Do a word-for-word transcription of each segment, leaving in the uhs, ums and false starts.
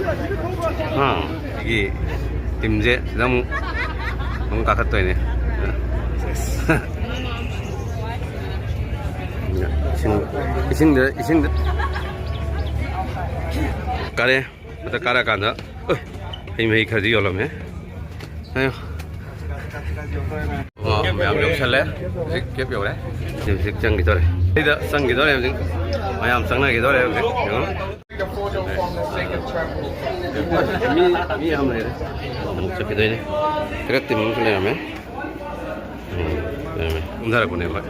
ꯑꯥ, ꯑꯩꯒꯤ ꯇꯤꯝꯁꯦ ꯁꯤꯗ ꯑꯃꯨꯛ, ꯑꯃꯨꯛ ꯀꯥꯈꯠꯇꯣꯏꯅꯦ꯫ ꯏꯁꯤꯡ, ꯏꯁꯤꯡꯗ, ꯏꯁꯤꯡꯗ ꯀꯥꯔꯦ꯫ ꯃꯊꯛ ꯀꯥꯔꯛꯀꯥꯟꯗ, ꯍꯩ ꯃꯍꯤ ꯈꯔꯗꯤ ꯌꯣꯜꯂꯝꯃꯦ꯫ ꯑꯌꯣ꯫ ꯑꯣ, ꯃꯌꯥꯝ ꯌꯧꯁꯜꯂꯦ꯫ ꯍꯧꯖꯤꯛ ꯀꯦꯞ ꯌꯧꯔꯦ꯫ ꯍꯧꯖꯤꯛ ꯆꯪꯈꯤꯗꯣꯔꯦ꯫ ꯁꯤꯗ ꯆꯪꯈꯤꯗꯣꯔꯦ ꯍꯧꯖꯤꯛ꯫ ꯃꯌꯥꯝ ꯆꯪꯅꯈꯤꯗꯣꯔꯦ ꯍꯧꯖꯤꯛ꯫ ꯌꯦꯡꯉꯣ꯫ ꯃꯤ, ꯃꯤ ꯌꯥꯝ ꯂꯩꯔꯦ꯫ ꯑꯃꯨꯛ ꯆꯠꯈꯤꯗꯣꯏꯅꯦ꯫ ꯈꯔ ꯇꯤꯝ ꯑꯃꯁꯨ ꯂꯩꯔꯝꯃꯦ꯫ ꯎꯝ, ꯂꯩꯔꯝꯃꯦ꯫ ꯀꯨꯝꯊꯔꯛꯄꯅꯦ ꯑꯩꯈꯣꯏ꯫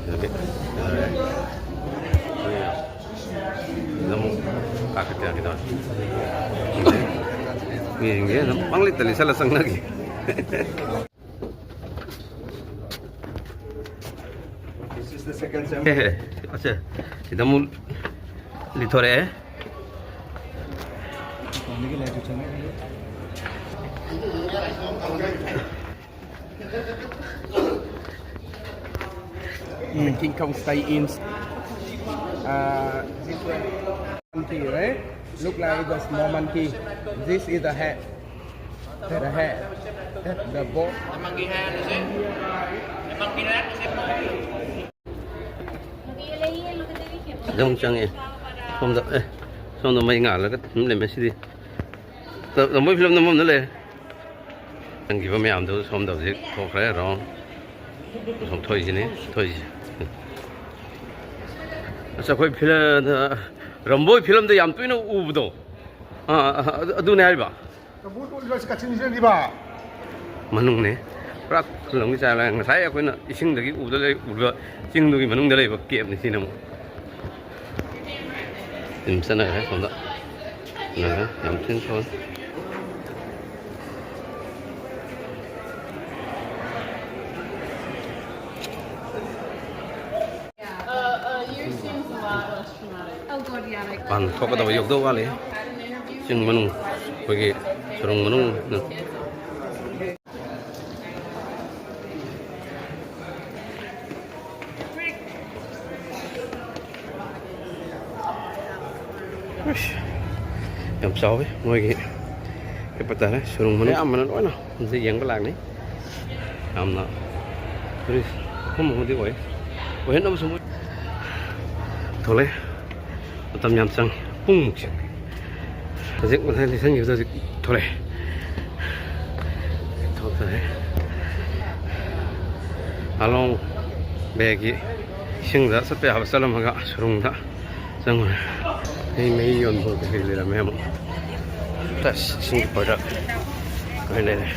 ꯑꯗꯨꯒꯤ, ꯑꯗꯨꯝ ꯀꯥꯈꯠꯄꯤꯔꯛꯀꯦ ꯇꯧꯔꯦ꯫ ꯃꯤꯁꯤꯡꯁꯦ ꯑꯗꯨꯝ ꯄꯪꯂꯤꯠꯇ ꯂꯤꯠꯁꯜꯂ ꯆꯪꯅꯈꯤ꯫ This is the second sem. ꯑꯦ, ꯑꯦ, ꯑꯠꯆꯥ, ꯁꯤꯗ ꯑꯃꯨꯛ ꯂꯤꯠꯊꯣꯔꯛꯑꯦ꯫ The king come stay in. Uh, this one. Monkey, right? Look like the small monkey. This is the head. The head. The ball. The monkey hand, is it? The monkey hand, is it? ꯑꯗꯨꯝ ꯆꯪꯉꯛꯑꯦ꯫ ꯁꯣꯝꯗ, ꯑꯦ, ꯁꯣꯝꯗ ꯃꯩ ꯉꯥꯜꯂꯒ ꯑꯗꯨꯝ ꯂꯩꯔꯝꯃꯦ ꯁꯤꯗꯤ꯫ ꯇ-, ꯇ-, ꯃꯣꯏ ꯐꯤꯂꯝ ꯅꯝꯐꯝꯗ ꯂꯩꯔꯦ꯫ ꯆꯪꯈꯤꯕ ꯃꯌꯥꯝꯗꯨ ꯁꯣꯝꯗ ꯍꯧꯖꯤꯛ ꯊꯣꯛꯈ꯭ꯔꯦ꯫ ꯔꯥꯎꯟ ꯊꯣꯛꯏꯁꯤꯅꯤ, ꯊꯣꯛꯏꯁꯤ꯫ ꯑꯁ, ꯑꯩꯈꯣꯏ ꯐꯤꯂꯝꯗ, ꯔꯝꯕꯣꯏ ꯐꯤꯂꯝꯗ ꯌꯥꯝ ꯇꯣꯏꯅ ꯎꯕꯗꯣ, ꯑꯥ, ꯑꯥ, ꯑꯗꯨ-, ꯑꯗꯨꯅꯦ ꯍꯥꯏꯔꯤꯕ꯫ ꯀꯆꯤꯟꯁꯤꯅꯗꯤꯕ꯫ ꯃꯅꯨꯡꯅꯦ꯫ ꯄꯨꯔꯥ ꯈꯨꯂꯪꯒꯤ ꯆꯥꯏ ꯂꯥꯏ꯫ ꯉꯁꯥꯏ ꯑꯩꯈꯣꯏꯅ ꯏꯁꯤꯡꯗꯒꯤ ꯎꯕꯗ ꯂꯩ, ꯎꯕ ꯆꯤꯡꯗꯨꯒꯤ ꯃꯅꯨꯡꯗ ꯂꯩꯕ ꯀꯦꯞꯅꯤ ꯁꯤꯅ ꯑꯃꯨꯛ꯫ ꯑꯗꯨꯝ ꯆꯠꯅꯈ꯭ꯔꯦ ꯁꯣꯝꯗ꯫ ꯆꯠꯅꯈ꯭ꯔꯦ꯫ ꯌꯥꯝ ꯊꯤꯅ ꯁꯣꯜꯂꯤ꯫ ꯃꯄꯥꯟ ꯊꯣꯛꯀꯗꯕ ꯌꯧꯗꯧ ꯋꯥꯠꯂꯤ꯫ ꯆꯤꯡ ꯃꯅꯨꯡ, ꯑꯩꯈꯣꯏꯒꯤ ꯁꯨꯔꯨꯡ ꯃꯅꯨꯡ꯫ ꯑꯁ, ꯌꯥꯝ ꯆꯥꯎꯋꯤ ꯃꯣꯏꯒꯤ ꯀꯩ ꯍꯥꯏꯇꯥꯔꯦ, ꯁꯨꯔꯨꯡ ꯃꯅꯨꯡ ꯑꯌꯥꯝꯕꯅ ꯂꯣꯏꯅ ꯍꯧꯖꯤꯛ ꯌꯦꯡꯕ ꯂꯥꯛꯅꯩ꯫ ꯌꯥꯝꯅ ꯇꯨꯔꯤꯁ ꯃꯐꯝ ꯑꯃꯗꯤ ꯑꯣꯏ꯫ ꯑꯣꯏꯍꯟꯅꯕꯁꯨ ꯃꯣꯏ ꯊꯣꯛꯂꯛꯑꯦ꯫ ꯃꯇꯝ ꯌꯥꯝ ꯆꯪꯉꯤ, ꯄꯨꯡꯃꯨꯛ ꯆꯪꯉꯤ꯫ ꯍꯧꯖꯤꯛ ꯉꯁꯥꯏ ꯂꯤꯁꯟꯈꯤꯕꯗꯣ ꯍꯧꯖꯤꯛ ꯊꯣꯛꯂꯛꯑꯦ꯫ ꯊꯣꯛꯂꯛꯑꯦ꯫ ꯍꯥꯂꯣꯡ ꯕꯦꯒꯤ ꯏꯁꯤꯡꯗ ꯆꯠꯄ ꯌꯥꯕ ꯆꯠꯂꯝꯃꯒ ꯁꯨꯔꯨꯡꯗ ꯆꯪꯉꯨꯔꯦ꯫ ꯍꯩ ꯃꯍꯤ ꯌꯣꯟꯐꯝ ꯀꯩꯀꯩ ꯂꯩꯔꯝꯃꯦ ꯑꯃꯨꯛ꯫ ꯑꯁ, ꯏꯁꯤꯡꯒꯤ product ꯂꯣꯏ ꯂꯩꯔꯦ꯫